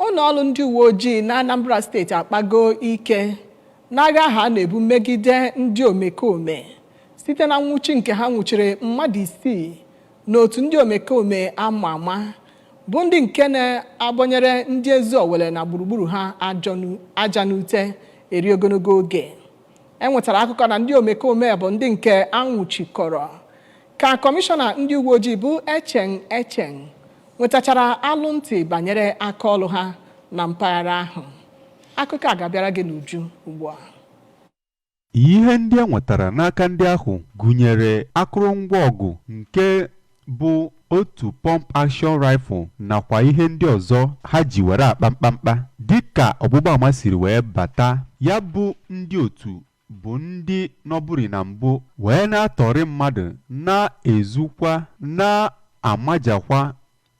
Ụlọ ọrụ ndị uwe ojii na Anambra Steeti akpago ike n'agha ha na-ebu megide ndị omekome site na nwụchi nke ha nwụchiri mmadụ 6 n'otu ndị omekome ama ama, bụ ndị nke na-agbanyere ndị Eziowelle na gburugburu ha aja n'ute eri ogologo oge. E nwetara akụkọ na ndị omekome bụ ndị nke anwụchikọrọ ka kọmishọna ndị uwe ojii bụ Echeng Echeng nwetachara alụ ntị banyere aka ọlụ ha na mpaghara ahụ. Akụkọ a ga-abịara gị n'uju ugbu a. Ihe ndị e nwetara n'aka ndị ahụ gụnyere akụrụngwa ọgụ nke bụ otu pump action rifle nakwa ihe ndị ọzọ ha ji were akpa mkpamkpa. Dịka ọgbụgba ama siri wee bata, ya bụ ndị otu bụ ndị nọbụri na mbụ wee na-atọrị mmadụ, na-ezukwa, na-amajakwa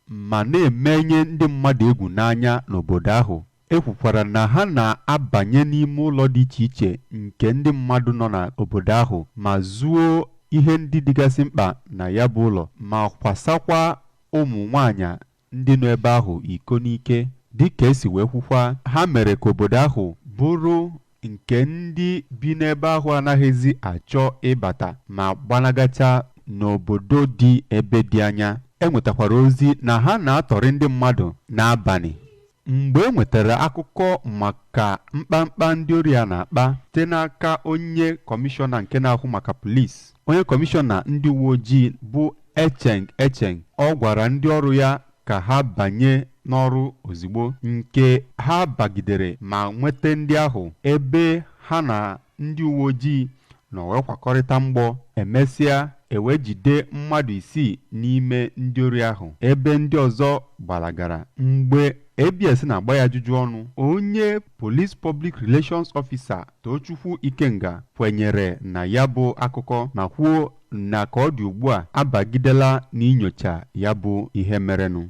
ma na-emenye ndị mmadụ egwu n'anya n'obodo ahụ. E kwukwara na ha na-abanye n'ime ụlọ dị iche iche nke ndị mmadụ nọ n'obodo ahụ ma zuo ihe ndị dịgasị mkpa na ya bụ ụlọ, ma kwasakwa ụmụ nwaanyị ndị nọ ebe ahụ iko n'ike. Dịka esi wee kwukwa, ha mere ka obodo ahụ bụrụ nke ndị bi n'ebe ahụ anaghịzi achọ ịbata ma gbanagacha n'obodo dị ebe dị anya. E nwetakwara ozi na ha na-atọrị ndị mmadụ n'abalị. Mgbe e nwetara akụkọ maka mkpamkpa ndị ori a na-akpa site n'aka onye kọmishọna nke na-ahụ maka polisi, onye kọmishọna ndị uwe ojii bụ Echeng Echeng, ọ gwara ndị ọrụ ya ka ha banye n'ọrụ ozugbo, nke ha bagidere ma nweta ndị ahụ ebe ha na ndị uwe ojii nọ wee kwakọrịta mgbọ. Emesịa, ewee jide mmadụ 6 n'ime ndị ori ahụ, ebe ndị ọzọ gbalagara. Mgbe ABS na-agba ya ajụjụ ọnụ, onye Police Public Relations Officer Tochukwu Ikenga kwenyere na ya bụ akụkọ ma kwuo na ka ọ dị ugbu a, abagidela n'inyocha ya bụ ihe merenụ.